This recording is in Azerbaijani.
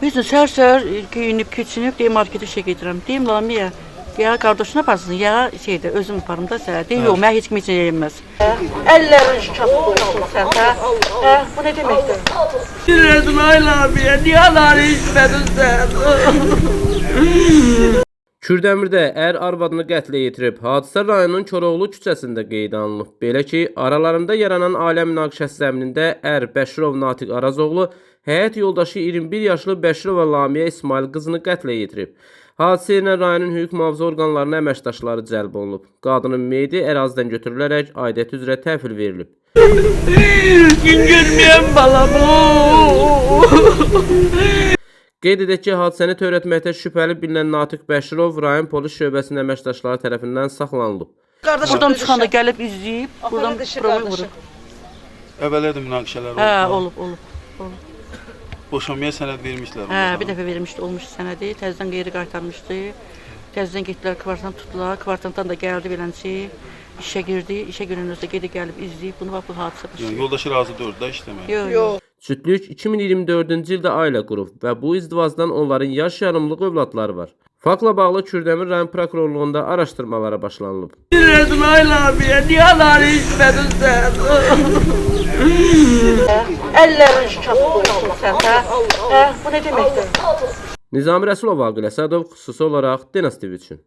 Biz də səhər-səhər geyinib, keçinib, deyim marketə işə gedirəm. Deyim Lamiyə, ya qardaşına aparsın, ya şeydə özüm aparım da səhər. Deyim yox, mənə heç kim heç nə eləməz. Əllərin şikası olsun sən, hə? Hə, bu nə deməkdir? Bilirdim ay Lamiyə, niyə ananı içmədin sən? Kürdəmirdə ər arvadını qətlə yetirib. Hadisə rayonun Koroğlu küçəsində qeydə alınıb. Belə ki, aralarında yaranan ailə münaqişəsi zəminində ər Bəşirov Natiq Arazoğlu həyat yoldaşı 21 yaşlı Bəşirova Lamiyə İsmayıl qızını qətlə yetirib. Hadisə yerinə rayonun hüquq mühafizə orqanlarının əməkdaşları cəlb olunub. Qadının meyidi ərazidən götürülərək aidiyyəti üzrə təhvil verilib. Gün görməyəm balamı. Qeyd edək ki, hadisəni törətməkdə şübhəli bilinən Natiq Bəşirov rayon polis şöbəsinin əməkdaşları tərəfindən saxlanılıb. Qardaşım Buradan çıxanda gəlib izləyib, buradan dışı buramı qardaşı. vurub. Əvvəllər də münaqişələr olub. Hə, olub, olub. Boşanmaya sənəd vermişlər. Hə, bir dəfə vermişdi, olmuş sənədi, təzədən qeyri qaytarmışdı. Təzədən getdilər, kvartant tutdular. Kvartantdan da gəldi beləncə, işə girdi. İşə girəndən sonra geri gəlib izləyib bunu, bax bu hadisə baş Yəni, verdi. yoldaşı razı deyil da işləməyə. Yox, yox. Cütlük 2024-cü ildə ailə qurub və bu izdivacdan onların yaş yarımlıq övladları var. Faktla bağlı Kürdəmir rayon prokurorluğunda araşdırmalara başlanılıb. Bilirdim ay Lamiyə, niyə ananı içmədin sən? Əllərin şikası olsun sən, hə? Hə, bu nə deməkdir? Nizami Rəsulov, Aqil Əsədov, xüsusi olaraq Dinaz TV üçün.